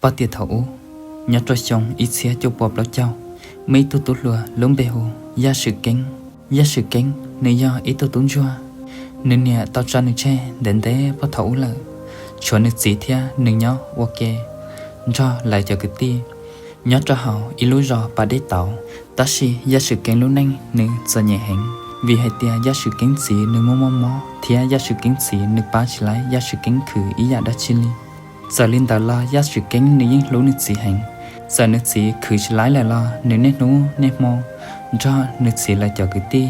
Puag tiam thaum ub, nyob rau xyoo ib txhiab cuaj pua plaub caug, muaj ib tug tub hluas lub npe hu Yaj Swm Keeb. Yaj Swm Keeb nws yog ib tug tub ntsuag, nws niam tau tso nws tseg ntev ntev puag thaum ub lawm, tshuav nws txiv thiab nws nyob ua ke nrog lawv cov kwv tij nyob rau hauv ib lub zos pas dej tauv. Tab sis Yaj Swm Keeb lub neej nws txom nyem heev, vim hais tias Yaj Swm Keeb txiv nws muaj muaj mob thiab Yaj Swm Keeb txiv nws pab tsis laib Yaj Swm Keeb khwv ib yam dab tsi li. Txawm li ntawd los Yaj Swm Keeb nws yeej hlub nws txiv heev. Txawm nws txiv khwv tsis laib lawm los nws niaj hnub niaj hmo nrog nws txiv lawv cov kwv tij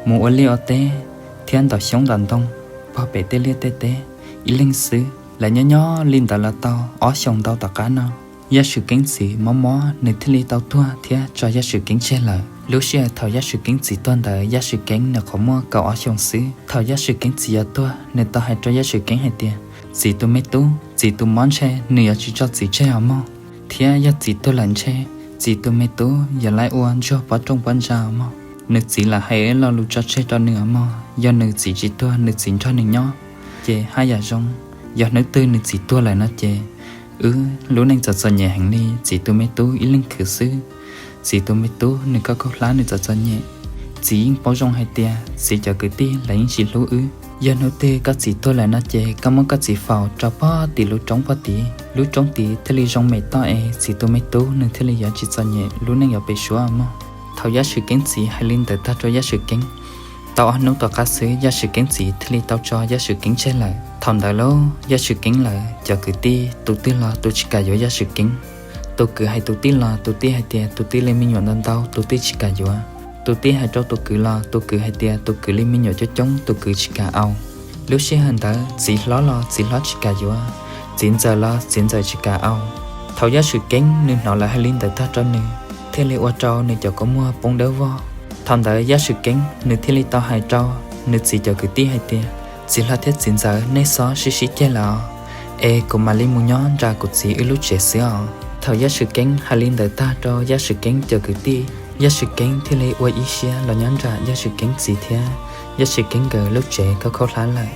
mus ua liaj ua teb thiab ntaus xyoob ntaus ntoo pog pem tej liaj tej teb ib leeg xwb. Lawv nyob nyob li ntawd los tau ob xyoos ntau tom qab no, Yaj Swm Keeb txiv mob mob nws thiaj li tau tuag thiab tso Yaj Swm Keeb tseg lawm. Lub sij hawm thaum Yaj Swm Keeb txiv tuag ntawd Yaj Swm Keeb nws qhov muaj kaum ob xyoos xwb. Thaum Yaj Swm Keeb txiv yuav tuag nws tau hais rau Yaj Swm Keeb hais tias, txiv tus me tub, txiv tus mob ntshe nws yuav tsis tso txiv tseg os mog, thiab yog txiv tuag lawm ntshe txiv tus me tub yuav lawv ua ntsuag pob rooj pob ntsa os mog. Nws txiv lam hais ib lo lus tso tseg rau nws os mog, yog nws txiv tsis tuag nws txiv nrog nws nyob ces haj yam zoo. Yog hnub twg nws txiv tuag lawm no ces wb lub neej txom txom nyem heev li, txiv tus me tub ib leeg khwv xwb. Txiv tus me tub nws koj khaub hlab nws txom txom nyem. Txiv yeej paub zoo hais tias txiv cov kwv tij lawv yeej tsis hlub wb. Yog hnub twg koj txiv tuag lawm no ces koj muab koj txiv faus rau pog tim lub roob pog tid, lub roob tid thiaj li zoo mem toj es txiv tus me tub nws thiaj li yuav tsis txom nyem lub neej yuav pem suab mog. Thaum Yaj Swm Keeb txiv hais li ntawd tag rau Yaj Swm Keeb, tau ob hnub tom qab xwb Yaj Swm Keeb txiv thiaj li tau tso Yaj Swm Keeb tseg lawm. Thaum ntawd lauj Yaj Swm Keeb lawv cov kwv tij tus twg los tus tsis kam yuav Yaj Swm Keeb. Tus kwv hais tus tij los tus tij hais tias tus tij li me nyuam ntau ntau tus tij tsis kam yuav. Tus tij hais rau tus kwv los tus kwv hais tias tus kwv li me nyuam coob coob tus kwv tsis kam au. Lub sij hawm ntawd txiv hlob los txiv hlob tsis kam yuav, txiv ntxawm los txiv ntxawm tsis kam au. Thaum Yaj Swm Keeb nws hnov lawv hais li ntawd tag rau nws, thiaj li ua rau nws cov kua muag poob dawb vog. Thaum ntawd Yaj Swm Keeb nws thiaj li tau hais rau nws txiv cov kwv tij hais tias, txiv hlob thiab txiv ntxawm nej xob sib sib ceg lawm os, es kuv mam li mus nyob nram kuv txiv wb lub tsev xwb os. Thaum Yaj Swm Keeb hais li ntawd tag rau Yaj Swm Keeb cov kwv tij, Yaj Swm Keeb thiaj li ua ib siab los nyob nram Yaj Swm Keeb txiv thiab Yaj Swm Keeb nkawd lub tsev khaub khaub hlab lawm.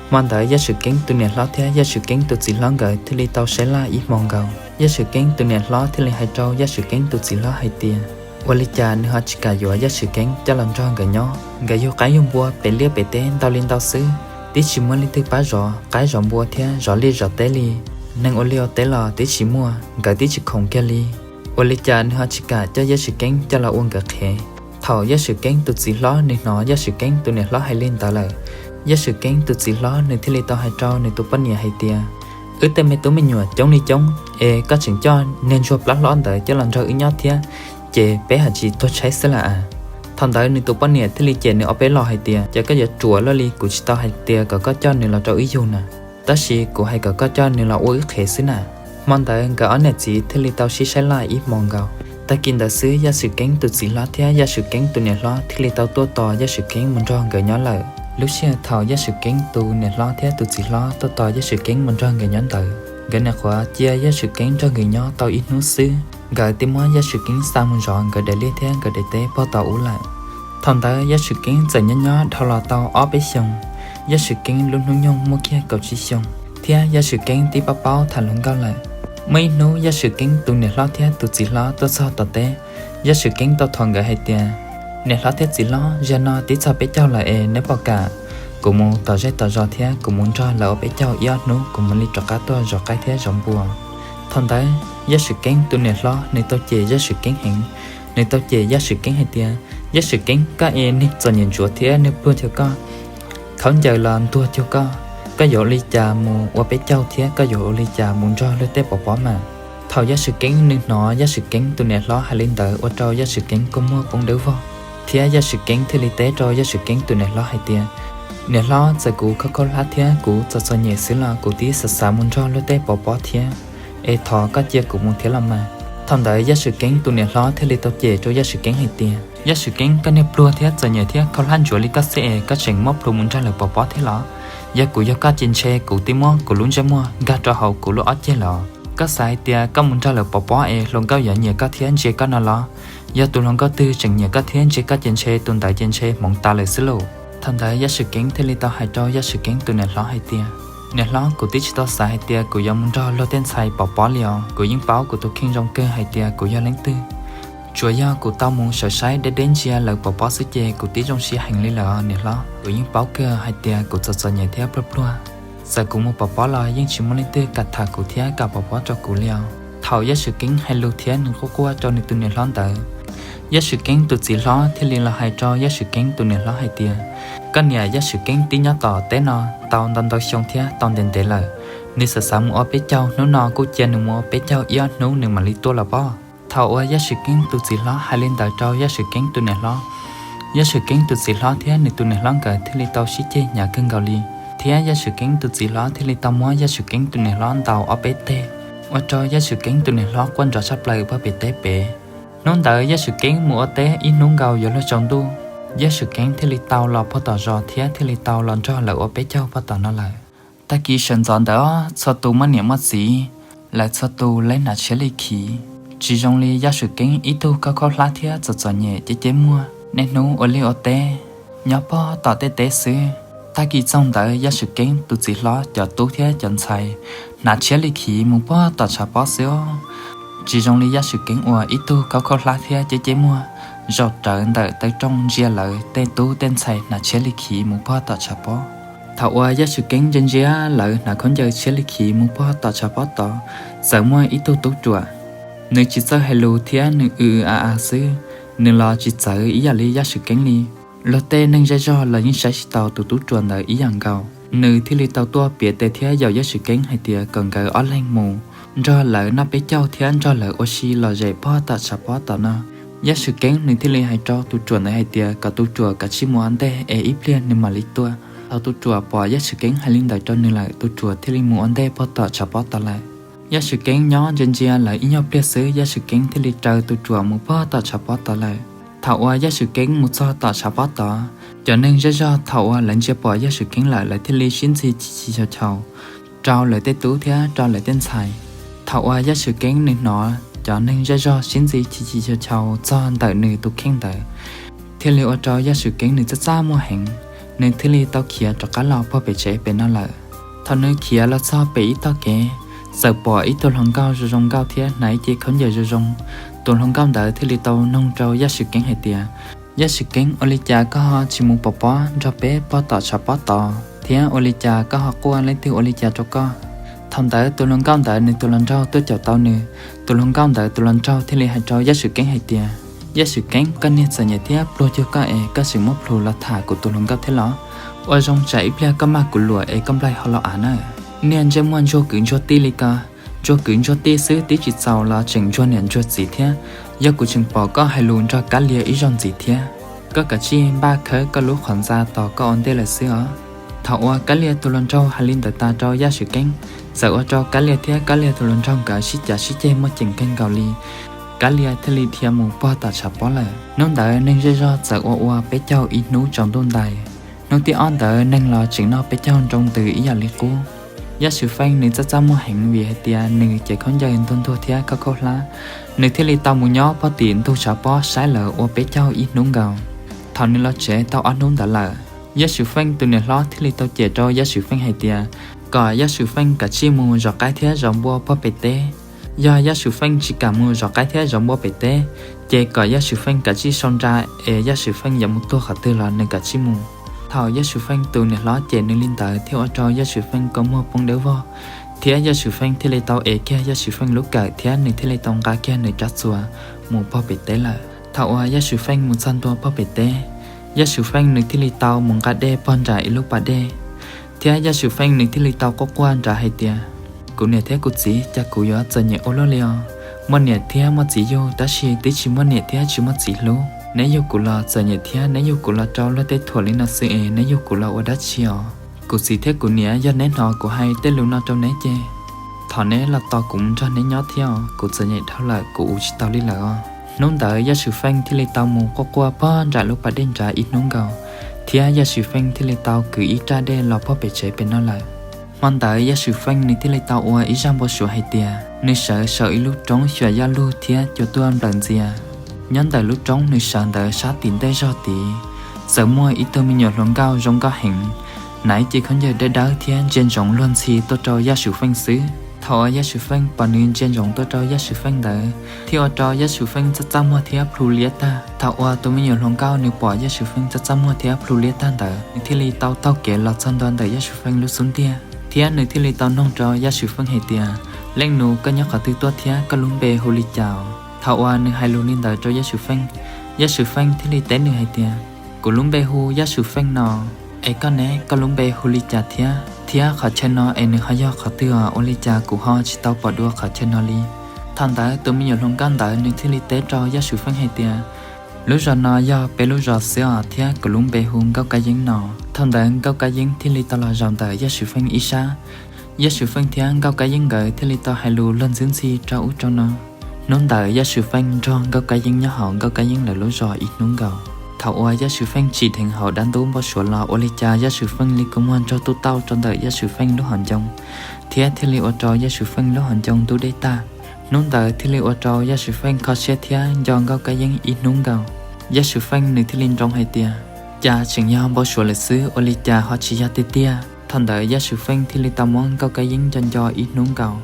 Hmo ntawd Yaj Swm Keeb tus niam hlob thiab Yaj Swm Keeb tus txiv hlob nkawd thiaj li tau saib laj ib hmo nkaus. Yaj Swm Keeb tus niam hlob thiaj li hais rau Yaj Swm Keeb tus txiv hlob hais tias, ua li cas nws ho tsis kam yuav Yaj Swm Keeb coj los nrog nkawd nyob? Nkawd yug qaib yug npua pem liaj pem teb ntau li ntau xwb, twb tsis muaj leej twg pab zov qaib zov npua thiab zov liaj zov teb li. Neeg ua liaj ua teb los twb tsis muaj, nkawd twb tsis khoom kiag li. Ua li cas nws ho tsis kam coj Yaj Swm Keeb coj los ua nkawd qhev? Thaum Yaj Swm Keeb tus txiv hlob nws hnov Yaj Swm Keeb tus niam hlob hais li ntawd lawm, Yaj Swm Keeb tus txiv hlob nws thiaj li tau hais rau nws tus poj niam hais tias, wb tej me tub me nyuam coob li coob, es koj tseem coj niag ntsuag plab hlob ntawd coj los nrog wb nyob thiab, ces peb haj tsis tuag tshaib xwb lawm as. Thaum ntawd nws tus poj niam thiaj li cem nws ob peb los hais tias, ces koj yuav ruam luaj li, kuv tsis tau hais tias kom koj coj nws los rau wb yug na, tab sis kuv hais kom koj coj nws los ua wb qhev xwb na. Hmo ntawd nkawd ob niam txiv thiaj li tau sib saib laj ib hmo nkaus. Tag kis ntawd xwb Yaj Swm Keeb tus txiv hlob thiab Yaj Swm Keeb tus niam hlob thiaj li tau tuaj tos Yaj Swm Keeb mus nrog nkawd nyob lawm. Lub sij hawm thaum Yaj Swm Keeb tus niam hlob thiab tus txiv hlob tuaj tos Yaj Swm Keeb mus nrog nkawd nyob ntawd, nkawd nyuam qhuav cia Yaj Swm Keeb nrog nkawd nyob tau ib hnub xwb, nkawd thiaj muab Yaj Swm Keeb xa mus zov nkawd daim liaj thiab nkawd daim teb puag tom ub lawm. Thaum ntawd Yaj Swm Keeb txawm nyob nyob dhau los tau ob peb xyoos, Yaj Swm Keeb lub hnub nyoog muaj kiag kaum tsib xyoos, thiab Yaj Swm Keeb twb paub paub tham hluas nkauj lawm. Muaj ib hnub Yaj Swm Keeb tus niam hlob thiab tus txiv hlob tuaj txog tom teb, Yaj Swm Keeb tau thov nkawd hais tias, niam hlob thiab txiv hlob, zaum no twb txog peb caug lawm es neb puas kam kuv mus tom zej tom zos thiab kuv mus nrog lawv ua peb caug ib ob hnub kuv mam li rov qab tuaj zov qaib thiab zov npua. Thaum ntawd Yaj Swm Keeb tus niam hlob nws tau cem Yaj Swm Keeb heev, nws tau cem Yaj Swm Keeb hais tias, Yaj Swm Keeb, koj es neeg txom nyem ntsuav thiab neeg pluag cuag koj, khaub ncaws los ntuag cuag koj, koj yuav ua li cas mus ua peb caug thiab koj yuav ua li cas mus nrog luag tej pov pob mas? Thaum Yaj Swm Keeb nws hnov Yaj Swm Keeb tus niam hlob hais li ntawd ua rau Yaj Swm Keeb kua muag poob dawb vog, thiab Yaj Swm Keeb thiaj li teb rau Yaj Swm Keeb tus niam hlob hais tias, niam hlob, txawm kuv khaub khaub hlab thiab kuv txom txom nyem xwb los kuv twb xav xav mus nrog luag tej pov pob thiab, es thov koj cia kuv mus thiab los mas. Thaum ntawd Yaj Swm Keeb tus niam hlob thiaj li tau cem rau Yaj Swm Keeb hais tias, Yaj Swm Keeb, koj niag pluag thiab txom nyem thiab khaub hlab ntsuav li koj xwb es koj tseem muab plhus mus nrog lawv pov pob thiab los? Yog kuv yog koj ces ntshe kuv twb muab kuv lub ntsej muag nkag rau hauv kuv lub ob ceg lawm. Koj xav hais tias koj mus nrog lawv pov pob es hluas nkauj yuav nyiam koj thiab ntsia koj no los? Yog tus hluas nkauj twg tseem nyiam koj thiab ntsia koj ces ntshe tus ntawd ces ntshe hmoov tas lawm xwb lauj. Thaum ntawd Yaj Swm Keeb thiaj li tau hais rau Yaj Swm Keeb tus niam hlob hais tias, Niam hlob, kuv twb tsis tau xav hais tias kuv yuav mus nrog luag tej ntxhais pov pob li os. Kuv yeej paub kuv tus kheej zoo kawg hais tias kuv yog leej twg. Tsuas yog kuv tau mus sawv saib deb deb ntsia lawv pov pob xwb ces kuv twb zoo siab heev li lawm os niam hlob. Kuv yeej paub kawg hais tias kuv txom txom nyem thiab pluag pluag. Txawm kuv mus pov pob los yeej tsis muaj leej twg kam tham kuv thiab kam pov pob rau kuv li os. Thaum Yaj Swm Keeb hais lus thiab nws quaj quaj rau nws tus niam hlob ntawd, Yaj Swm Keeb tus txiv hlob thiaj li los hais rau Yaj Swm Keeb tus niam hlob hais tias, koj niam Yaj Swm Keeb twb nyob tom teb no tau ntau ntau xyoo thiab tau ntev ntev lawm. Nws xav xav mus ua peb caug, hnub no kuj cia nws mus ua peb caug ib ob hnub nws mam li tuaj los pob. Thaum uas Yaj Swm Keeb tus txiv hlob hais li ntawd rau Yaj Swm Keeb tus niam hlob, Yaj Swm Keeb tus txiv hlob thiab nws tus niam hlob nkawd thiaj li tau sib ceg hnyav kawg nkaus li, thiab Yaj Swm Keeb tus txiv hlob thiaj li tau muab Yaj Swm Keeb tus niam hlob ntaus ob peb teg, ua rau Yaj Swm Keeb tus niam hlob quaj nrov tshaj plaws puag pem teb pem. Hnub ntawd Yaj Swm Keeb mus ua teb ib hnub nkaus yuav luag tsaus ntuj, Yaj Swm Keeb thiaj li tau los puag tom zos thiab thiaj li tau los nrog lawv ua peb caug puag tom no lawm. Tag kis sawv ntxov ntawd txhua tus muaj niam muaj txiv, lawv txhua tus laib hnav tshiab li khiv. Tsis zoo li Yaj Swm Keeb ib tug khaub khaub hlab thiab txom txom nyem ceb ceb muag, niaj hnub ua liaj ua teb, nyob puag tom tej teb xwb. Tag kis txoog ntawd Yaj Swm Keeb tus txiv hlob cov tub thiab cov ntxhais hnav tshiab li khiv mus puag tom tshav pob xwb os. Tsis zoo li Yaj Swm Keeb uas ib tug khaub khaub hlab thiab ceb ceb muag, zaum rawv ntawm taw rooj ntsia lawv tej tub tej ntxhais hnav tshiab li khiv mus puag tom tshav pob. Thaum uas Yaj Swm Keeb ntsia ntsia lawv hnav khaub ncaws tshiab li khiv mus puag tom tshav pob tod, txawm muaj ib tug tub ruam. Nws tsis txawj hais lus thiab nws w w a a xwb, nws los tsis txawv ib yam li Yaj Swm Keeb li. Luag tej neeg zej zog los yeej saib tsis taus tus tub ruam ntawd ib yam nkaus. Nws thiaj li tau tuaj piav tes thiab yaum Yaj Swm Keeb hais tias kom nkawd ob leeg mus nrog lawv noj peb caug thiab nrog lawv ua si lom zem puag tom tshav pob tom no. Yaj Swm Keeb nws thiaj li hais rau tus ruam ntawd hais tias kom tus ruam kav tsij mus ua ntej es ib pliag nws mam li tuaj. Thaum tus ruam pom Yaj Swm Keeb hais li ntawd rau nws lawm, tus ruam thiaj li mus ua ntej puag tom tshav pob tod lawm. Yaj Swm Keeb nyob ntsia ntsia lawv ib nyuag pliag xwb, Yaj Swm Keeb thiaj li raws tus ruam mus puag tom tshav pob tod lawm. Thaum uas Yaj Swm Keeb mus txog tom tshav pob tod, cov neeg zej zog thaum uas lawv ntsia pom Yaj Swm Keeb lawm, lawv thiaj li sib ntxhi chis chis chaus chaus rau lawv tej tub thiab rau lawv tej ntxhais. Thaum uas Yaj Swm Keeb nws hnov cov neeg zej zog sib ntxhi chis chis chaus chaus txog ntawm nws tus kheej ntawd, thiaj li ua rau Yaj Swm Keeb nws txaj txaj muag heev, nws thiaj li tau khiav rov qab los puag pem tsev pem no lawm. Thaum nws khiav los txog pem ib tog kev, txawm pom ib tug hluas nkauj zoo zoo nkauj thiab hnav ib ce khaub ncaws zoo zoo. Tus hluas nkauj ntawd thiaj li tau noog rau Yaj Swm Keeb hais tias, Yaj Swm Keeb, ua li cas koj ho tsis mus pov pob nrog peb puag tom tshav pob tod, thiab ua li cas koj ho quaj leej twg ua li cas rau koj? Thaum ntawd tus hluas nkauj ntawd nws tus hluas nraug tuaj caum tau nws. Tus hluas nkauj ntawd tus hluas nraug thiaj li hais rau Yaj Swm Keeb hais tias, Yaj Swm Keeb, koj niag txom nyem thiab pluag cuag koj es koj tseem muab plhus los tham kuv tus hluas nkauj thiab los? Ua zoo tsam ib pliag koj maj kuv luam es koj nplaig ho los av na. Niag ntsej muag ntsuag kwv ntsuag tij li ko, ntsuag kwv ntsuag tij xwb twb tsis txaus los tseem ntsuag niam ntsuag txiv thiab. Yog kuv tseem pom koj hais lus nrog Kab Lia ib zaug ntxiv thiab. Koj kav tsij npaj khawb koj lub qhov ntxa tos koj ua ntej lawm xwb os. Thaum uas Kab Lia tus hluas nraug hais li ntawd tas rau Yaj Swm Keeb, txawm ua rau Kab Lia thiab Kab Lia tus hluas nraug nkawd sib cav sib ceg muaj ceem kawg nkaus li. Kab Lia thiaj li dhia mus puag tom tshav pob lawm. Hnub ntawd neeg zej zog txawm ua ua peb caug ib hnub tsaus ntuj ntais. Hnub thib ob ntawd neeg los tseem noj peb caug nroo ntws ib yam li qub. Yaj Swm Feej nws txaj txaj muag heev vim hais tias nws cev khaub ncaws ntuag ntuag thiab khaub khaub hlab. Nws thiaj li tau mus nyob puag tim ntug tshav pob saib lawv ua peb caug ib hnub nkaus. Thaum nws los tsev tau ob hnub ntawd lawm, Yaj Swm Feej tus niam hlob thiaj li tau cem rau Yaj Swm Feej hais tias, kom Yaj Swm Feej kav tsij mus zov qaib thiab zov npua puag pem teb. Yog Yaj Swm Feej tsis kam mus zov qaib thiab zov npua pem teb, ces kom Yaj Swm Feej kav tsij sau nra es Yaj Swm Feej yuav mus tuag qhov twg los nws kav tsij mus. Thaum Yaj Swm Feej tus niam hlob cem nws li ntawd thiaj ua rau Yaj Swm Feej kua muag poob dawb vog, thiab Yaj Swm Feej thiaj li tau ev kiag Yaj Swm Feej lub kawm thiab nws thiaj li tau nqa kiag nws rab txuas mus puag pem teb lawm. Thaum uas Yaj Swm Feej mus txog ntua puag pem teb, Yaj Swm Feej nws thiaj li tau mus nqa dej puag nram ib lub pas dej, thiab Yaj Swm Feej nws thiaj li tau quaj quaj nrad hais tias, kuv niam thiab kuv txiv, cas kuv yuav txom nyem ua luaj li os. Muaj niam thiab muaj txiv yug tab sis twb tsis muaj niam thiab tsis muaj txiv hlub. Neb yug kuv los txom nyem thiab neb yug kuv los rau luag tej thuam li no xwb es neb yug kuv los ua dab tsi os? Kuv txiv thiab kuv niam, yog neb hnov kuv hais tej lus no rau neb ces thov neb los tos kuv mus nrog neb nyob thiab os, kuv txom nyem dhau lawm, kuv ua tsis tau li lawm os. Hnub ntawd Yaj Swm Feej thiaj li tau mus quaj quaj puag nram lub pas dej nrad ib hnub nkaus, thiab Yaj Swm Feej thiaj li tau kwv ib raj dej los puag pem tsev pem no lawm. Hmo ntawd Yaj Swm Feej nws thiaj li tau ua ib zaj npau suav hais tias nws sawv saum ib lub roob xyuas yaj lug thiab cua tuaj nplawm ntxias. Nyob ntawm lub roob nws sawv ntawd sab tim ntej zog tid, txawm muaj ib tug me nyuam hluas nkauj zoo nkauj heev, hnav ib ce khaub ncaws dawb dawb thiab ntsia ntsoov luag ntxhi tuaj rau Yaj Swm Feej xwb. Thaum uas Yaj Swm Feej pom nws ntsia ntsoov tuaj rau Yaj Swm Feej ntawd thiaj ua rau Yaj Swm Feej txaj txaj muag thiab plhu liab tag. Thaum uas tus me nyuam hluas nkauj nws pom Yaj Swm Feej txaj txaj muag thiab plhu liab tag ntawd, nws thiaj li tau taug kev los txog ntua ntawm Yaj Swm Feej lub xub ntiag, thiab nws thiaj li tau noog rau Yaj Swm Feej hais tias, Leej nus, koj nyob qhov twg tuaj thiab koj lub npe hu li cas? Thaum uas nws hais lus li ntawd rau Yaj Swm Feej, Yaj Swm Feej thiaj li teb nws hais tias, Kuv lub npe hu Yaj Swm Feej no, es koj ne, koj lub npe hu li cas thiab? Thiab qhov chaw no es nws ho yog qhov twg os? Ua li cas kuv ho tsis tau pom dua qhov chaw no li? Thaum ntawd tus me nyuam hluas nkauj ntawd nws thiaj li teb rau Yaj Swm Feej hais tias, Lub zos no yog peb lub zos xwb os, thiab kuv lub npe hu Nkauj Kab Yeeb no. Thaum ntawd Nkauj Kab Yeeb thiaj li tau los zaum ntawm Yaj Swm Feej ib sab. Yaj Swm Feej thiab Nkauj Kab Yeeb nkawd thiaj li tau hais lus luag ntxhi ntxhi rau ub rau no. Hnub ntawd Yaj Swm Feej nrog Nkauj Kab Yeeb nyob hauv Nkauj Kab Yeeb lawv lub zos ib hnub nkaus. Thaum uas Yaj Swm Feej tsim dheev hauv dab ntub npau suav los ua li cas Yaj Swm Feej li kua muag nrog tuj tauj rau ntawm Yaj Swm Feej lub hom ncoo, thiab thiaj li ua rau Yaj Swm Feej lub hom ncoo ntub deb tag. Hnub ntawd thiaj li ua rau Yaj Swm Feej kho siab thiab nco Nkauj Kab Yeeb ib hnub nkaus. Yaj Swm Feej nws thiaj li nroo hais tias, Cas tseem yog npau suav lawm xwb, ua li cas ho tsis yog tiag tiag? Thaum ntawd Yaj Swm Feej thiaj li tau muab Nkauj Kab Yeeb nco nco ib hnub nkaus.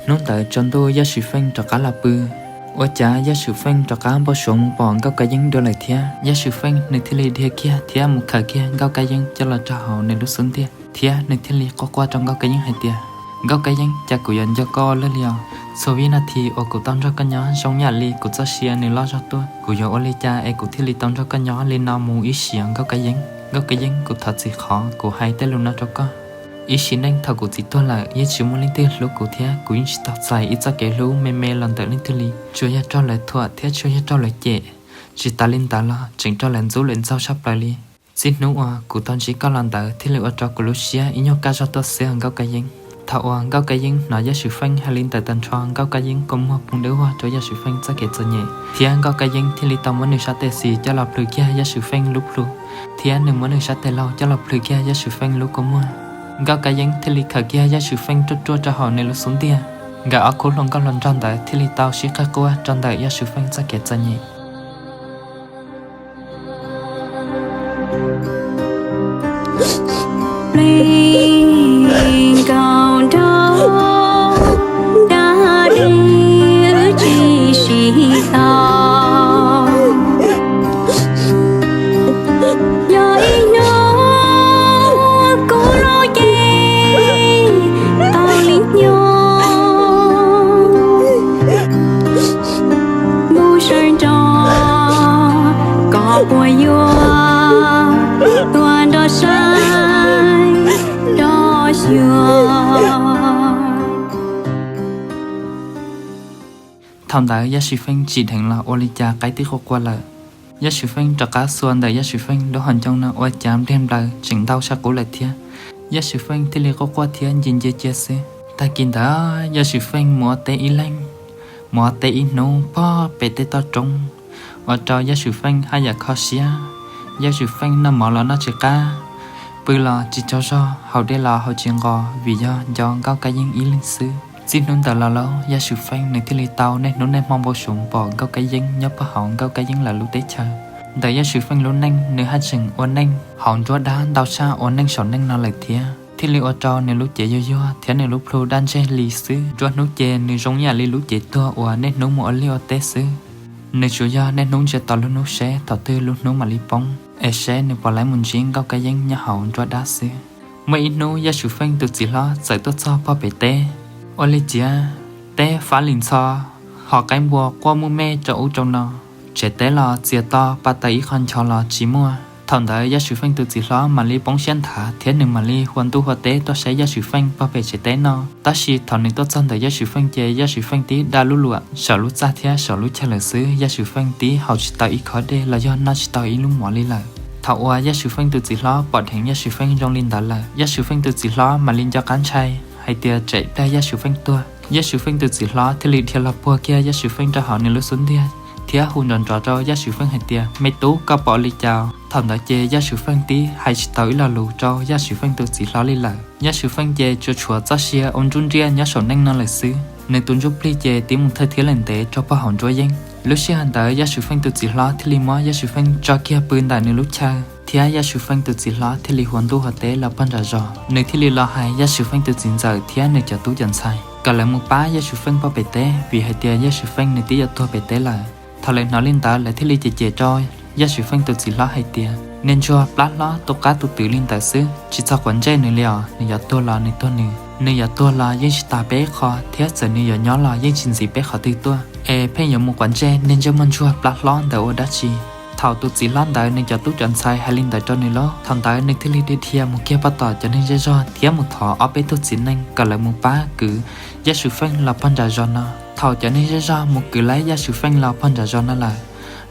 Hnub ntawd tsaus ntuj Yaj Swm Feej rov qab los pw. Ua cas Yaj Swm Feej rov qab npau suav mus pom Nkauj Kab Yeeb dua lawm thiab. Yaj Swm Feej nws thiaj li dhia kiag thiab mus khawm kiag Nkauj Kab Yeeb coj los rau hauv nws lub xub ntiag, thiab nws thiaj li quaj quaj rau Nkauj Kab Yeeb hais tias, Nkauj Kab Yeeb, cas kuv yuav nco koj ua luaj li os? Txhua vib nas this uas kuv tau nrog koj nyob zoo ib yam li kuv txoj sia nws loj zog tuaj. Kuv yuav ua li cas es kuv thiaj li tau nrog koj nyob li no mus ib sim os Nkauj Kab Yeeb? Nkauj Kab Yeeb, kuv thov txim qhov kuv hais tej lus no rau koj. Ib sim neej thaum kuv txiv tuag lawm yeej tsis muaj leej twg hlub kuv thiab kuv yeej tsis tau txais ib txoj kev hlub me me los ntawm leej twg li, tsuas yog raug lawv thuam thiab tsuas yog raug lawv cem. Tsis tas li ntawd los tseem raug lawv ntxub lawv ntxaug tshaj plaws li. Txij hnub uas kuv tau ntsib koj los ntawd thiaj li ua rau kuv lub siab ib nyuag kaj zog tuaj xwb os Nkauj Kab Yeeb. Thaum uas Nkauj Kab Yeeb hnov Yaj Swm Feej hais li ntawd tag nrho, Nkauj Kab Yeeb kua muag poob dawb vog rau Yaj Swm Feej txoj kev txom nyem, thiab Nkauj Kab Yeeb thiaj li tau muab nws sab tes xis coj los plhws kiag Yaj Swm Feej lub plhu, thiab nws muab nws sab tes laug coj los plhws kiag Yaj Swm Feej lub kua muag. Nkauj Kab Yeeb thiaj li khawm kiag Yaj Swm Feej ruaj ruaj rau hauv nws lub xub ntiag. Nkawd ob khub hluas nkauj hluas nraug ntawd thiaj li tau sib qawg quaj rau ntawm Yaj Swm Feej txoj kev txom nyem. Plig nkaus nrog dag dej wb tsis sib tau. Yog ib hnub kuv lub cev tau li nyob, mus sawv nrog koj puas yuav tuaj nrog saib nrog xyuas. Thaum ntawd Yaj Swm Feej tsim dheev los ua li cas qaib tib quaj quaj lawm. Yaj Swm Feej rov qab xuas ntawm Yaj Swm Feej lub hom ncoo no ua cas npliag nplaws tseem ntau sab qub lawm thiab. Yaj Swm Feej thiaj li quaj quaj thiab nci ncia cia xwb. Tag kis ntawd Yaj Swm Feej mus ua teb ib leeg, mus ua teb ib hnub pob pem tej toj roob, ua rau Yaj Swm Feej haj yam kho siab. Yaj Swm Feej noj mov los noj tsis qab, pw los tsis tsaug zog, haus dej los haus tsis nqos vim yog nco Nkauj Kab Yeeb ib leeg xwb. Txij hnub ntawd los lauj, Yaj Swm Feej nws thiaj li tau niaj hnub niaj hmo npau suav pom Nkauj Kab Yeeb nyob puag hauv Nkauj Kab Yeeb lawv lub teb chaws. Ntawm Yaj Swm Feej lub neej nws haj tseem ua neej hauv nruab dab ntau tshaj ua neej saum neej no lawm thiab, thiaj li ua rau nws lub cev yuag yuag thiab nws lub plhu daj ntseg li xwb. Nruab hnub ces nws zoo ib yam li lub cev tuag uas niaj hnub mus ua liaj ua teb xwb. Nws tsuas yog niaj hnub ntsia tos lub hnub seb thaum twg lub hnub mam li poob es seb nws puas laib mus ntsib Nkauj Kab Yeeb nyob hauv nruab dab xwb. Muaj ib hnub Yaj Swm Feej tus txiv hlob txawm tuaj txog puag pem teb. Ua li cas teb fab lim ntxhov, ho qaib npua quaj muaj mej rau ub rau no, tsev teb los txias to, pa taws ib qho ncho los tsis muaj. Thaum ntawd Yaj Swm Feej tus txiv hlob mam li poob siab nthav thiab nws mam li hua ntuj hua teb tuaj saib Yaj Swm Feej puag pem tsev teb no. Tab sis thaum nws tuaj txog ntawm Yaj Swm Feej ces Yaj Swm Feej tib da lub luam saum lub txaj thiab saum lub chaw lawm xwb. Yaj Swm Feej tib haus tsis tau ib khob dej los yog noj tsis tau ib lub mov li lawm. Thaum uas Yaj Swm Feej tus txiv hlob pom dheev Yaj Swm Feej zoo li ntawd lawm, Yaj Swm Feej tus txiv hlob mam li nco qab ntshai hais tias tsam dag Yaj Swm Feej tuag. Yaj Swm Feej tus txiv hlob thiaj li dhia los puag kiag Yaj Swm Feej rau hauv nws lub xub ntiag thiab hu nrov nrov rau Yaj Swm Feej hais tias, Me tub, koj pom li cas? Thaum ntawd ces Yaj Swm Feej tib hais tsis tau ib lo lus rau Yaj Swm Feej tus txiv hlob li lawm. Yaj Swm Feej ces tsuas tshuav txoj sia ua nruj nriaj nyob saum neej no lawm xwb. Nws tus ntsuj plig ces tib mus thawj thiab lawm ntev rau puag hauv nruab yeeb. Lub sij hawm ntawd Yaj Swm Feej tus txiv hlob thiaj li muab Yaj Swm Feej tso kiag pw ntawm nws lub chaw. thiab Yaj Swm Feej tus txiv hlob thiaj li hu ntuj hu teb los pog nram zos. Nws thiaj li los hais Yaj Swm Feej tus txiv ntxawm thiab nws cov tub cov ntxhais kom lawv mus pab Yaj Swm Feej poj pem teb, vim hais tias Yaj Swm Feej nws twb yuav tuag pem teb lawm. Thaum lawv hnov li ntawd, lawv thiaj li cem cem rau Yaj Swm Feej tus txiv hlob hais tias, niag ntsuag plab hlob tus qab tus twv li ntawd xwb, tsis txhob quav ntsej nws li os, nws yuav tuag los nws tuag nws, nws yuav tuag los yeej tsis tas peb qho, thiab txawm nws yuav nyob los yeej tsis ntxiv peb qhov twg tuaj, es pheej yuav mus quav ntsej niag ntsej muag ntsuag plab hlob ntawd ua dab tsi? Thaum tus txiv hlob ntawd nws cov tub cov ntxhais hais li ntawd rau nws lawm, thaum ntawd nws thiaj li dhia dhia mus kiag pog tom cov neeg zej zog thiab mus thov ob peb tug txiv neej kom lawv mus pab kwv Yaj Swm Feej los pog nram zos no. Thaum cov neeg zej zog mus kwv lawv Yaj Swm Feej los pog nram zos no lawm,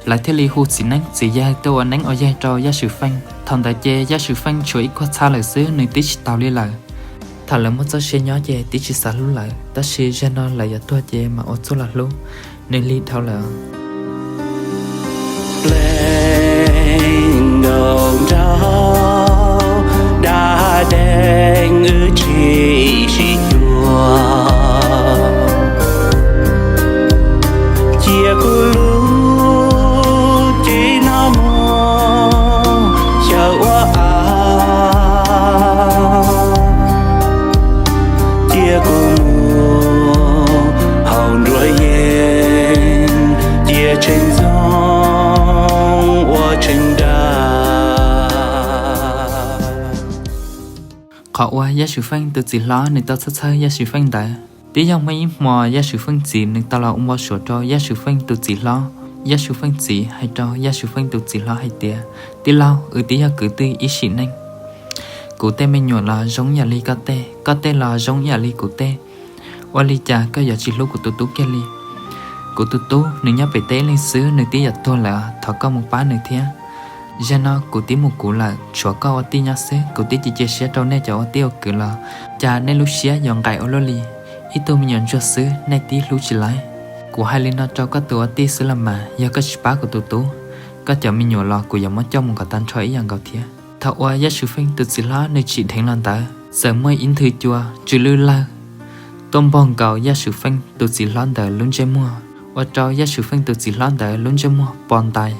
lawv thiaj li hu txiv neeb txiv yaig tuaj ua neeb ua yaig rau Yaj Swm Feej. Thaum ntawd ces Yaj Swm Feej tshuav ib kuag txha lawm xwb, nws tib tsis taus li lawm. Thaum lawv muaj txoj sia nyob ces tib tsis xav hlub lawm, tab sis zaum no lawv yuav tuag ces mam ua txuj los hlub, nws lig dhau lawm. Pleev nkaus nraug dab deev wb tsis sib cuag, cia kuv lub cev no mus xyaw ua av, cia kuv mus haus nruab yeeb, cia tshee ntxoov ua tshee dag. Qhov uas Yaj Swm Feej tus txiv hlob nws tau txhawj txhawj Yaj Swm Feej ntawd, twb yog muaj ib hmo Yaj Swm Feej txiv nws tau los ua npau suav rau Yaj Swm Feej tus txiv hlob. Yaj Swm Feej txiv hais rau Yaj Swm Feej tus txiv hlob hais tias, tij laug, wb twb yog kwv tij ib sim neej, kuv tej me nyuam los zoo yam li koj tej, koj tej los zoo yam li kuv tej, ua li cas koj yuav tsis hlub kuv tus tub kiag li? Kuv tus tub nws nyob pem teb ib leeg xwb, nws twb yuav tuag lawm, thov koj mus pab nws thiab. Zaum no kuv twb mus kuv lawm, tshuav koj ua tij nyob xwb, kuv twb cia cia siab rau nej cov ua tij ua kwv los cas nej lub siab yuav nqaim ua luaj li. Ib tug me nyuam ntsuag xwb nej twb hlub tsis laiv. Kuv hais li no rau koj tus ua tij xwb los mas, yog koj tsis pab kuv tus tub, koj cov me nyuam los kuv yuav muab coj mus kom tag nrho ib yam nkaus thiab. Thaum uas Yaj Swm Feej tus txiv hlob nws tsim dheev los ntawd, txawm muaj ib nthwv cua tsw lwj lawg tuaj npog nkaus Yaj Swm Feej tus txiv hlob ntawd lub ntsej muag, ua rau Yaj Swm Feej tus txiv hlob ntawd lub ntsej muag po ntais,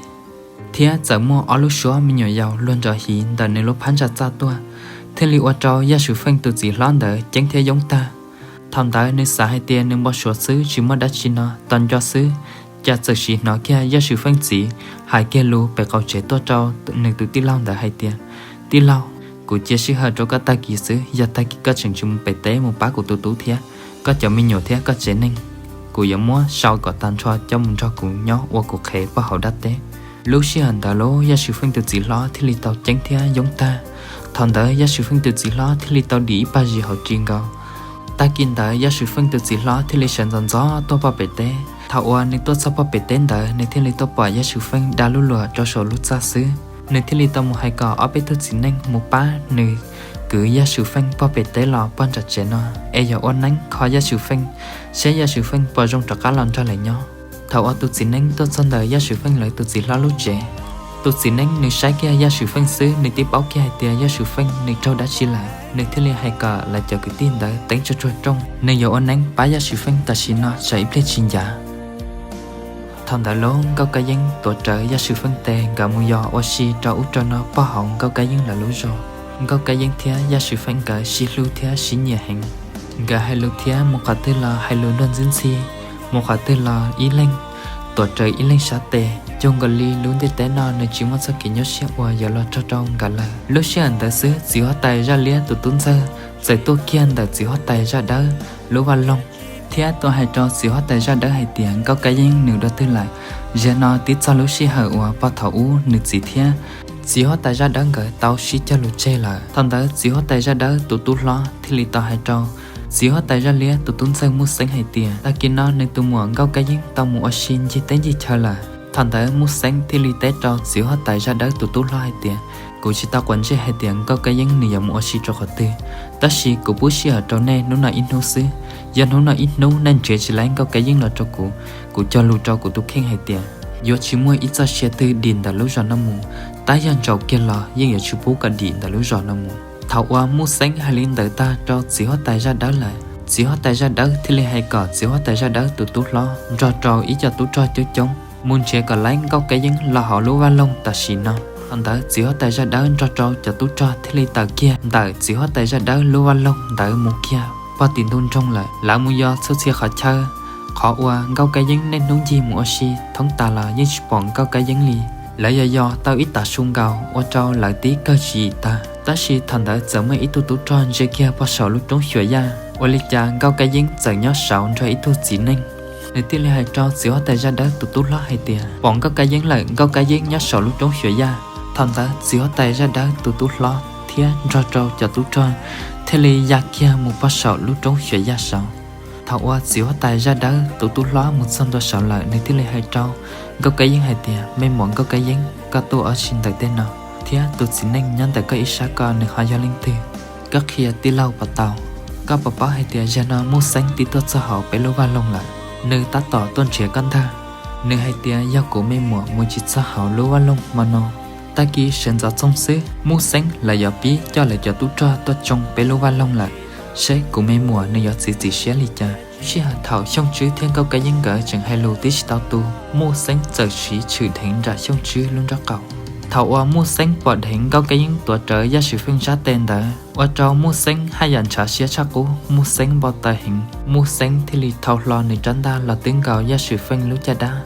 thiab txawm muaj ob lub suab me nyuam yaus luag nrov hiv ntawm nws lub phab ntsa txaj tuaj, thiaj li ua rau Yaj Swm Feej tus txiv hlob ntawd ceeb thiab yoob tag. Thaum ntawd nws xav hais tias nws npau suav xwb tsis muaj dab tsi no, tos nco xwb, cas txawm sim hnov kiag Yaj Swm Feej txiv hais kiag lus pem qaum tsev tuaj rau nws tus tij laug ntawd hais tias, tij laug, kuv cia sij hawm rau koj tag kis xwb, yog tag kis koj tseem tsis mus pem teb mus pab kuv tus tub thiab koj cov me nyuam thiab koj tsev neeg, kuv yuav muab sau kom tag nrho coj mus nrog kuv nyob ua kuv qhev paj hauv dab teb. Lub sij hawm ntawd los Yaj Swm Feej tus txiv hlob thiaj li tau ceeb thiab yoob tag. Thaum ntawd Yaj Swm Feej tus txiv hlob thiaj li tau dim ib pag zis hauv ris nkaus. Tag kis ntawd Yaj Swm Feej tus txiv hlob thiaj li sawv ntxov ntxov tuaj poj pem teb. Thaum uas nws tuaj txog poj pem teb ntawd, nws thiaj li tuaj pom Yaj Swm Feej da lub luam rau saum lub txaj xwb. Nws thiaj li tau mus hais kom ob peb tug txiv neej mus pab nws kwv Yaj Swm Feej poj pem teb los poj nram tsev no, es yog ua neeb kho Yaj Swm Feej, saib Yaj Swm Feej puas zoo rov qab los nrog lawv nyob. Thaum uas tus txiv neeb tuaj txog ntawm Yaj Swm Feej lawv tus txiv hlob lub tsev, tus txiv neeb nws saib kiag Yaj Swm Feej xwb, nws twb paub kiag hais tias Yaj Swm Feej nws raug dab tsi lawm. Nws thiaj li hais kom lawv cov kwv tij ntawd teeb tsuag tsuag rooj, nws yuav ua neeb pab Yaj Swm Feej tam sim no tsam ib pliag tsis ncav. Thaum ntawd los Nkauj Kab Yeeb tuav rawv Yaj Swm Feej tes, nkawd mus yos ua si rau ub rau no poj hauv Nkauj Kab Yeeb lawv lub zos. Nkauj Kab Yeeb thiab Yaj Swm Feej nkawd sib hlub thiab sib nyiam heev. Nkawd hais lus thiab mus qhov twg los hais lus luag ntxhi ntxhi, mus qhov twg los ib leeg tuav rawv ib leeg sab tes. Cuag nkaus li lub ntiaj teb no nws tsis muaj txoj kev nyuaj siab uas yuav los raug rau nkawd lawm. Lub sij hawm ntawd xwb, txiv huab tais Zaj Liab tus tub ntxawg txawm tuaj kiag ntawm txiv huab tais Zaj Dawb lub vaj loog, thiab tuaj hais rau txiv huab tais Zaj Dawb hais tias Nkauj Kab Yeeb nws dua twg lawm. Zaum no twb txog lub sij hawm uas pog thaum ub nws txiv thiab txiv huab tais Zaj Dawb nkawd tau sib cog lus tseg lawm. Thaum ntawd txiv huab tais Zaj Dawb tus tub hlob thiaj li tau hais rau txiv huab tais Zaj Liab tus tub ntxawg Muj Xeeb hais tias, tag kis no nws tus muam Nkauj Kab Yeeb tau mus ua si ncig teb ncig chaw lawm. Thaum ntawd Muj Xeeb thiaj li teb rau txiv huab tais Zaj Dawb tus tub hlob hais tias, kuv tsis tau quav ntsej hais tias Nkauj Kab Yeeb nws yuav mus ua si rau qhov twg, tab sis kuv pub sij hawm rau nej hnub no ib hnub xwb. Yog hnub no ib hnub nej nrhiav tsis tau Nkauj Kab Yeeb los rau kuv, kuv cog lus rau kuv tus kheej hais tias yuav tsis muaj ib txoj sia twg dim ntawm lub zos no mus, tab yog ntsaum kiag los yeej yuav tsis pub kom dim ntawm lub zos no mus. Thaum uas Muj Xeeb hais li ntawd tag rau txiv huab tais Zaj Dawb lawm, txiv huab tais Zaj Dawb thiaj li hais kom txiv huab tais Zaj Dawb tus tub hlob nrog rau ib co tub rog coob coob mus nrhiav kom lawv Nkauj Kab Yeeb los hauv lub vaj loog tam sim no. Thaum ntawd txiv huab tais zaj dawb nrog rau cov tub rog thiaj li tawm kiag ntawm txiv huab tais zaj dawb lub vaj loog ntawd mus kiag pog tim ntug nroog lawm. Lawv mus yos txhua txhia qhov chaw, qhov uas Nkauj Kab Yeeb niaj hnub ncig mus ua si thoob tas los yeej tsis pom Nkauj Kab Yeeb li. Lawv yos yos tau ib tav su nkaus ua rau lawv tib kawg tsis yim tag, tab sis thaum ntawd txawm muaj ib tug tub rog ntsia kiag pog saum lub roob xyuas yaj, ua li cas Nkauj Kab Yeeb txawm nyob saud nrog ib tug txiv neej. Nws thiaj li hais rau txiv huab tais zaj dawb tus tub hlob hais tias, pom Nkauj Kab Yeeb lawm, Nkauj Kab Yeeb nyob saum lub roob xyuas yaj. Thaum ntawd txiv huab tais zaj dawb tus tub hlob thiab nrog rau cov tub rog thiaj li ya kiag mus pog saum lub roob xyuas yaj saud. Thaum uas txiv huab tais zaj dawb tus tub hlob mus txog ntua saud lawm, nws thiaj li hais rau Nkauj Kab Yeeb hais tias, me muam Nkauj Kab Yeeb, koj tuaj ua tsi ntawm tej no, thiab tus txiv neej nyob ntawm koj ib sab ko nws ho yog leej twg? Koj qhia tij laug puas tau? Koj puas paub hais tias zaum no Muj Xeeb twb tuaj txog hauv peb lub vaj loog lawm, nws tab tom tuaj nrhiav koj ntag. Nws hais tias yog kuv me muam mus tsis txog hauv lub vaj loog hmo no, tag kis sawv ntxov txoog xwb Muj Xeeb lawv yuav pib coj lawv cov tub rog tuaj tsoo peb lub vaj loog lawm, seb kuv me muam nws yuav txiav txim siab li cas. Sij hawm thaum Xyooj Tswb thiab Nkauj Kab Yeeb nkawd tseem hais lus tib tsis tau tu, Muj Xeeb txawm siv tshwm dheev nram Xyooj Tswb lub nraub qaum. Thaum uas Muj Xeeb pom dheev Nkauj Kab Yeeb tuav rawv Yaj Swm Feej sab tes ntawd ua rau Muj Xeeb haj yam ntshav siab tshaj qub, Muj Xeeb npau taws heev. Muj Xeeb thiaj li thau hlo nws rab ntaj los twb nkaus Yaj Swm Feej lub caj dab,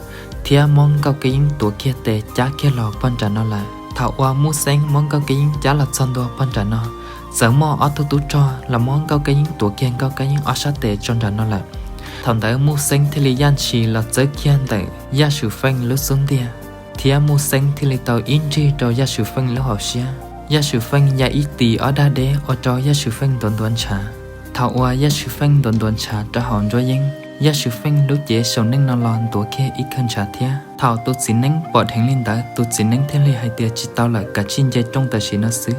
thiab muab Nkauj Kab Yeeb tuav kiag tes cab kiag los pog nram no lawm. Thaum uas Muj Xeeb muab Nkauj Kab Yeeb cab los txog ntua pog nram no, txawm muaj ob tug tub rog los muab Nkauj Kab Yeeb tuav kiag Nkauj Kab Yeeb ob sab tes tso nram no lawm. Thaum ntawd Muj Xeeb thiaj li yaj ntshis los txawb kiag ntawm Yaj Swm Feej lub xub ntiag, thiab Muj Xeeb thiaj li tau ib nrig rau Yaj Swm Feej lub hauv siab. Yaj Swm Feej ya ib tis ob dag deb ua rau Yaj Swm Feej ntuav ntuav ntshav. Thaum uas Yaj Swm Feej ntuav ntuav ntshav rau hauv nruab yeeb, Yaj Swm Feej lub cev saum neej no los ntuav kiag ib kawg ntshav thiab. Thaum tus txiv neeb pom dheev li ntawd, tus txiv neeb thiaj li hais tias tsis tau lawm, kav tsij nce rooj tam sim no xwb.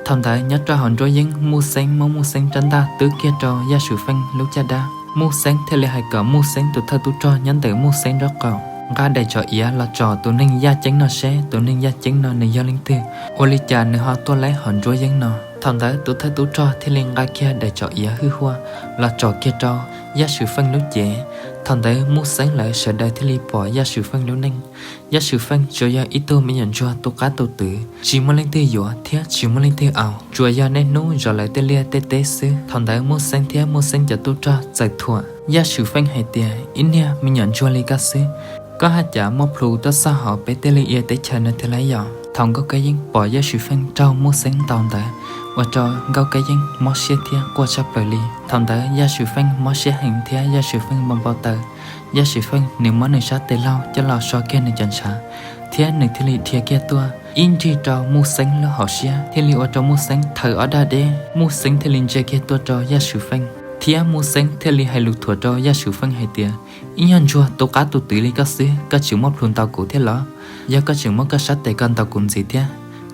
Thaum ntawd nyob rau hauv nruab yeeb, Muj Xeeb muab Muj Xeeb rab ntaj twb kiag rau Yaj Swm Feej lub caj dab. Muj Xeeb thiaj li hais kom Muj Xeeb tus thawj tub rog nyob ntawm Muj Xeeb nraub qaum nqa daim tsov iav los tsom tus neeg yaj ceeb no seb tus neeg yaj ceeb no nws yog leej twg, ua li cas nws ho tuaj laib hauv nruab yeeb no. Thaum ntawd tus thawj tub rog thiaj li nqa kiag daim tsov iav hwj huaj los tsom kiag rau Yaj Swm Feej lub cev. Thaum ntawd Muj Xeeb lawv sawv daws thiaj li pom Yaj Swm Feej lub neej. Yaj Swm Feej tsuas yog ib tug me nyuam ntsuag tu qab tu twv, tsis muaj leej twg yuav thiab tsis muaj leej twg aus, tsuas yog niaj hnub zov lawv tej liaj tej teb xwb. Thaum ntawd Muj Xeeb thiab Muj Xeeb cov tub rog txawm thuam Yaj Swm Feej hais tias, ib niag me nyuam ntsuag li koj xwb, koj haj cas muaj plhus tuaj txog hauv peb tej liaj ia teb chaws no tiag lauj yom? Thaum Nkauj Kab Yeeb pom Yaj Swm Feej raug Muj Xeeb ntaus ntawd, ua rau Nkauj Kab Yeeb mob siab thiab quaj tshaj plaws li. Thaum ntawd Yaj Swm Feej mob siab heev thiab Yaj Swm Feej npau npau taws. Yaj Swm Feej nws muab nws sab tes laug coj los so kiag nws cov ntshav, thiab nws thiaj li dhia kiag tuaj ib nrig rau Muj Xeeb lub hauv siab, thiaj li ua rau Muj Xeeb thaws ob dag deb. Muj Xeeb thiaj li ntsia kiag tuaj rau Yaj Swm Feej, thiab Muj Xeeb thiaj li hais lus thuam rau Yaj Swm Feej hais tias, ib nyuag ntsuag tu qab tu twv li koj xwb, koj tseem muaj plhus ntaus kuv thiab los? Yog koj tseem muab koj sab tes ko ntaus kuv ntxiv thiab,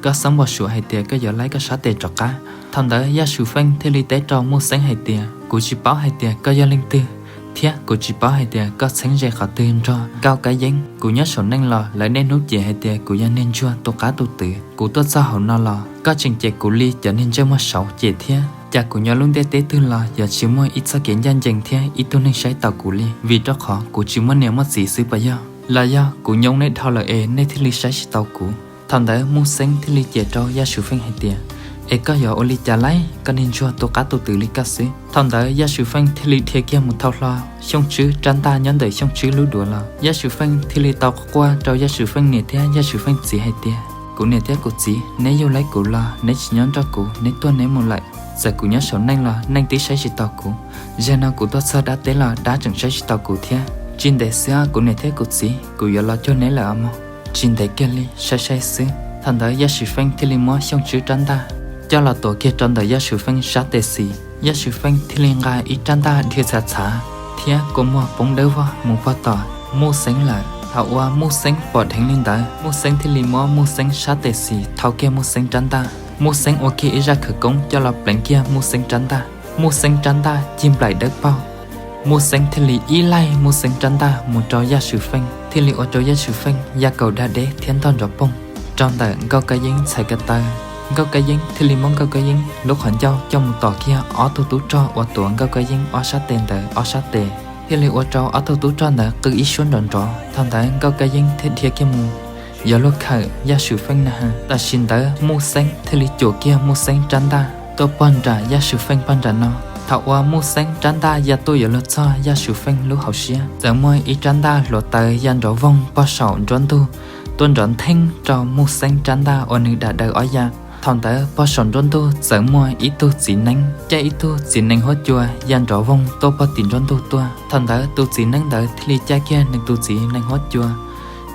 koj xob npau suav hais tias koj yuav laib koj sab tes rov qab. Thaum ntawd Yaj Swm Feej thiaj li teb rau Muj Xeeb hais tias, kuv tsis paub hais tias koj yog leej twg, thiab kuv tsis paub hais tias koj txheeb ze qhov twg nrog Nkauj Kab Yeeb. Kuv nyob saum neej los lawv niaj hnub cem hais tias kuv yog niag ntsuag tu qab tu twv. Kuv tuaj txog hauv no los koj tseem cem kuv li cov niag ntsej muag saud cem thiab. Cas kuv nyob lub ntiaj teb twg los yuav tsis muaj ib txoj kev ncaj ncees thiab ib tug neeg saib taus kuv li, vim rau qhov kuv tsis muaj niam muaj txiv xwb puas yog? Los yog kuv nyoo nej dhau lawm es nej thiaj li saib tsis taus kuv? Thaum ntawd Muj Xeeb thiaj li cem rau Yaj Swm Feej hais tias, es koj yuav ua li cas laib, koj niag ntsuag tu qab tu twv li koj xwb. Thaum ntawd Yaj Swm Feej thiaj li dhia kiag mus thau hlo Xyooj Tswb rab ntaj nyob ntawm Xyooj Tswb lub duav los. Yaj Swm Feej thiaj li tau quaj rau Yaj Swm Feej niam thiab Yaj Swm Feej txiv hais tias, kuv niam thiab kuv txiv, neb yug laib kuv los neb tsis nyob nrog kuv, neb tuag neb mus lawm. Txawm kuv nyob saum neej los neej twb saib tsis taus kuv. Zaum no kuv tuaj txog dab teb los dab tseem saib tsis taus kuv thiab. Tsis ntev xwb os kuv niam thiab kuv txiv, kuv yuav los cuag neb lawm os mog. Tsis ntev kiag li, sai sai xwb. Thaum ntawd Yaj Swm Feej thiaj li muab Xyooj Tswb rab ntaj coj los tuav kiag rau ntawm Yaj Swm Feej sab tes xis. Yaj Swm Feej thiaj li nqa ib rab ntaj dhia txhav txhav thiab kua muag poob dawb vog mus pog tom Muj Xeeb lawm. Thaum uas Muj Xeeb pom dheev li ntawd, Muj Xeeb thiaj li muab Muj Xeeb sab tes xis thau kiag Muj Xeeb rab ntaj. Muj Xeeb ua kiag ib zaj khawv koob coj los pleev kiag Muj Xeeb rab ntaj. Muj Xeeb rab ntaj cig nplaim dawb paug. Muj Xeeb thiaj li ib laig Muj Xeeb rab ntaj mus rau Yaj Swm Feej, thiaj li ua rau Yaj Swm Feej ya kaum dag deb thiab ntog nrov poog rau ntawm Nkauj Kab Yeeb txhais ko taw. Nkauj Kab Yeeb thiaj li muab Nkauj Kab Yeeb lub qhov ncauj coj mus tom kiag ob tug tub rog uas tuav Nkauj Kab Yeeb ob sab tes ntawd ob sab tes, thiaj li ua rau ob tug tub rog ntawd qw ib suab nrov nrov. Thaum ntawd Nkauj Kab Yeeb thiaj dhia kiag mus yuav luag khawm Yaj Swm Feej na. Tam sim ntawd Muj Xeeb thiaj li cuam kiag Muj Xeeb rab ntaj tuaj pog nram Yaj Swm Feej pog nram no. Thaum uas Muj Xeeb rab ntaj ya tuaj yuav luag txog Yaj Swm Feej lub hauv siab, txawm muaj ib rab ntaj hluav taws ya nrov voog pog saum nruab ntug tuaj nrov ntheeb rau Muj Xeeb rab ntaj uas nws dam daws ob ya. Thaum ntawd pog saum nruab ntug txawm muaj ib tug txiv neeb, caij ib tug txiv nees huab cua ya nrov voog tuaj pog tim nruab ntug tuaj. Thaum ntawd tus txiv neeb ntawd thiaj li caij kiag nws tus txiv nees huab cua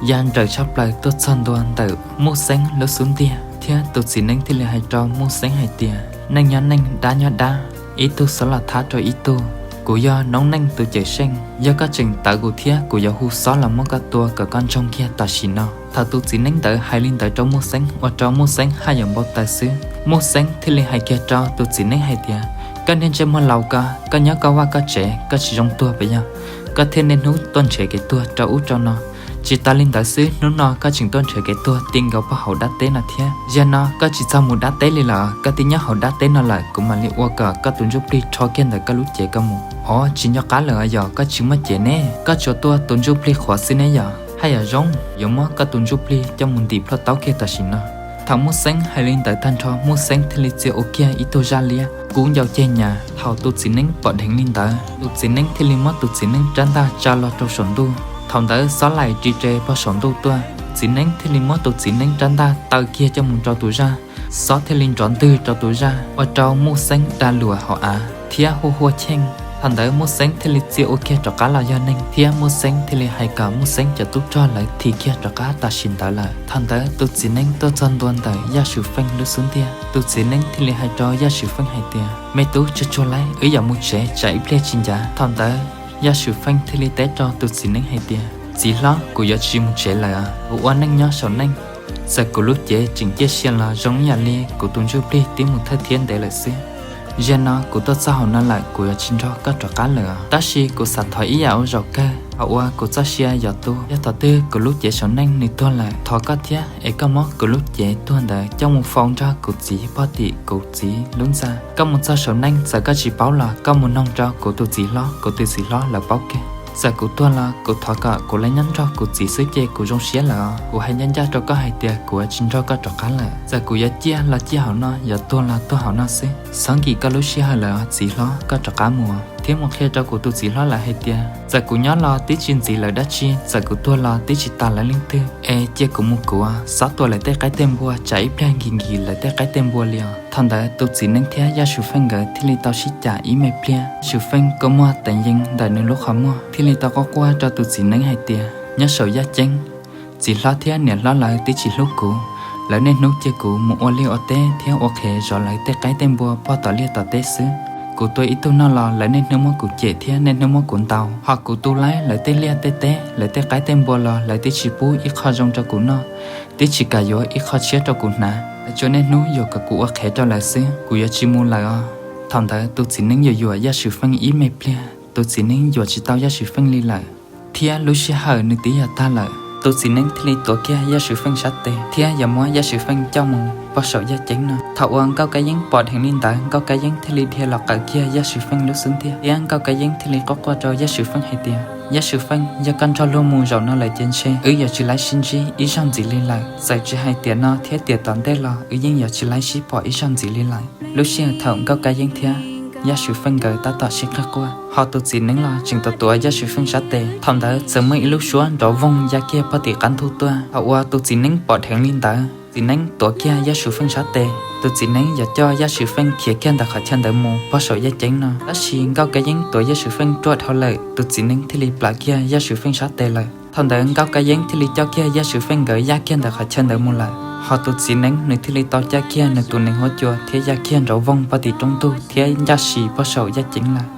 ya nrawm tshaj plaws tuaj txog ntua ntawm Muj Xeeb lub xub ntiag, thiab tus txiv neeb thiaj li hais rau Muj Xeeb hais tias, neej nyob neej, dab nyob dab, ib tug xob los thab rau ib tug. Kuv yog noob neej tus cawm seej, yog koj tseem tawv kuv thiab kuv yuav hu xob los muab koj tua kom koj ntsoog kiag tam sim no. Thaum tus txiv neeb ntawd hais li ntawd rau Muj Xeeb ua rau Muj Xeeb haj yam npau taws xwb. Muj Xeeb thiaj li hais kiag rau tus txiv neeb hais tias, koj niag ntsej muag laus ko, koj nyob koj vaj koj tsev koj tsis zoo tuag puas yog? Koj thiaj niaj hnub tuaj nrhiav kev tuag rau ub rau no. Tsis tas li ntawd xwb, hnub no koj tseem tuaj nrhiav kev tuag ti nkaus pog hauv dab teb no thiab. Zaum no koj tsis txog mus dab teb li lawm, koj twb nyob hauv dab teb no lawm, kuv mam li ua kom koj tus ntsuj plig rho kiag ntawm koj lub cev koj mus. Os, tsis nco qab lawm yog koj tsis muaj cev ne, koj tsuas tuaj tus ntsuj plig qhuav xwb ne yog? Haj yam zoo, yuav muab koj tus ntsuj plig coj mus ntim plhuaj taub kiag tam sim no. Thaum Muj Xeeb hais li ntawd tag nrho, Muj Xeeb thiaj li txia ua kiag ib tug zaj liab kub ncau ceg nyas. Thaum tus txiv neeb pom dheev li ntawd, tus txiv neeb thiaj li muab tus txiv neeb rab ntaj tsa los rau saum ntuj. Thaum ntawd xob laim ris res pog saum ntuj tuaj, txiv neeb thiaj li muab tus txiv neeb rab ntaj taw kiag coj mus rau tus zaj. Xob thiaj li nrov ntwg rau tus zaj ua rau Muj Xeeb da luam hauv av thiab huaj huaj cheej. Thaum ntawd Muj Xeeb thiaj li txia ua kiag rov qab los yog neeg, thiab Muj Xeeb thiaj li hais kom Muj Xeeb cov tub rog lawv thim kiag rov qab tam sim ntawd lawm. Thaum ntawd tus txiv neeb tuaj txog ntua ntawm Yaj Swm Feej lub xub ntiag, tus txiv neeb thiaj li hais rau Yaj Swm Feej hais tias, me tub, tsuag tsuag laib, wb yuav mus tsev, tsam ib pliag tsis ncav. Thaum ntawd Yaj Swm Feej thiaj li teb rau tus txiv neeb hais tias, txiv hlob, kuv yuav tsis mus tsev lawm, kuv ua neej nyob saum neej, txawm kuv lub cev tseem ciaj sia los zoo ib yam li kuv tus ntsuj plig twb mus thawj thiab ntev lawm xwb. Zaum no kuv tuaj txog hauv no lawm, kuv yuav tsis nrog koj rov qab lawm. Tab sis kuv xav thov ib yam ua zaum kawg, thaum uas kuv txoj sia yuav tu, yog thaum twg kuv lub cev saum neej nws tuag lawm, thov koj thiab es koj muab kuv lub cev tuag ntawd coj mus faus nrog kuv txiv pog tim kuv txiv lub ntxa. Koj mus txog saum neej, txawm koj tsis paub los koj mus noog rau kuv tus txiv hlob, kuv tus txiv hlob lawv paub kawg. Txawm kuv tuag los kuv thov kom kuv lawv nyob nrog kuv txiv xwb ces kuv zoo siab lawm os. Kuv hais ncaj ncaj rau koj hais tias kuv yuav tsis nrog koj rov qab lawm. Txawm kuv yuav ciaj los ciaj hauv no, yuav tuag los tuag hauv no xwb. Txhob nkim koj lub sij hawm lawm os txiv hlob, koj rov qab mus thiab mus qhia rau kuv tus txiv hlob lawm hais tias, txawm kuv nyob los twb tsis ntxiv lawv dab tsi, txawm kuv tuag los twb tsis tas lawv leej twg, es cia kuv mus kuv, txhob tua lawv tej qaib tej npua, tsam ib pliag nkim nkim lawv tej qaib tej npua li os. Thaum ntawd tus txiv neeb thiab Yaj Swm Feej nkawd thiaj li tau sib cam ib me pliag. Yaj Swm Feej kua muag teev yees ntawm nws lub qhov muag thiaj li tau quaj quaj rau tus txiv neeb hais tias, nyob saum yaj ceeb, txiv hlob thiab niam hlob lawv twb tsis hlub kuv. Lawv niaj hnub cia kuv mus ua liaj ua teb thiab ua qhev zov lawv tej qaib tej npua pog tom liaj tom teb xwb. Kuv tua ib tug noj los lawv niaj hnub muab kuv cem thiab niaj hnub muab kuv ntaus. Hos kuv tu laib lawv tej liaj tej teb, lawv tej qaib tej npua los lawv twb tsis pub ib qho zoo rau kuv noj, twb tsis kam yuav ib qho tshiab rau kuv hnav. Lawv tsuas niaj hnub yuam kom kuv ua qhev rau lawv xwb. Kuv yuav tsis mus lawm os. Thaum ntawd tus txiv neeb yuam yuam Yaj Swm Feej ib me pliag, tus txiv neeb yuam tsis tau Yaj Swm Feej li lawm, thiab lub sij hawm nws twb yog tag lawm. Tus txiv neeb thiaj li tuav kiag Yaj Swm Feej sab tes thiab yuav muab Yaj Swm Feej coj mus pog saum yaj ceeb no. Thaum uas Nkauj Kab Yeeb pom dheev li ntawd, Nkauj Kab Yeeb thiaj li dhia los qawm kiag Yaj Swm Feej lub xub ntiag, thiab Nkauj Kab Yeeb thiaj li quaj quaj rau Yaj Swm Feej hais tias, Yaj Swm Feej, yog koj nrog luag mus zaum no lawm ces ntshe wb yuav tsis laib sib ntsib ib zaug ntxiv li lawm. Txawm tsis hais tiam no thiab tiam tom ntej los wb yeej yuav tsis laib sib pom ib zaug ntxiv li lawm. Lub sij hawm thaum Nkauj Kab Yeeb thiab Yaj Swm Feej nkawd tab tom sib qawg quaj, ho tus txiv neeb los tseem tuav tuav Yaj Swm Feej sab tes, thaum ntawd txawm muaj ib lub suab nrov voog ya kiag pog tim qab ntug tuaj. Thaum uas tus txiv neeb pom dheev li ntawd, txiv neeb tuav kiag Yaj Swm Feej sab tes, tus txiv neeb yuav coj Yaj Swm Feej khiav kiag ntawm qhov chaw ntawd mus pog saum yaj ceeb no. Tab sis Nkauj Kab Yeeb tuav Yaj Swm Feej ruaj dhau lawm, tus txiv neeb thiaj li plam kiag Yaj Swm Feej sab tes lawm. Thaum ntawd Nkauj Kab Yeeb thiaj li coj kiag Yaj Swm Feej nkawd yaj kiag ntawm qhov chaw ntawd mus lawm, ho tus txiv neeb nws thiaj li tau cab kiag nws tus nees huab cua thiab yaj kiag nrov voog pog tim roob ntug thiab ncaj si pog saum yaj ceeb lawm.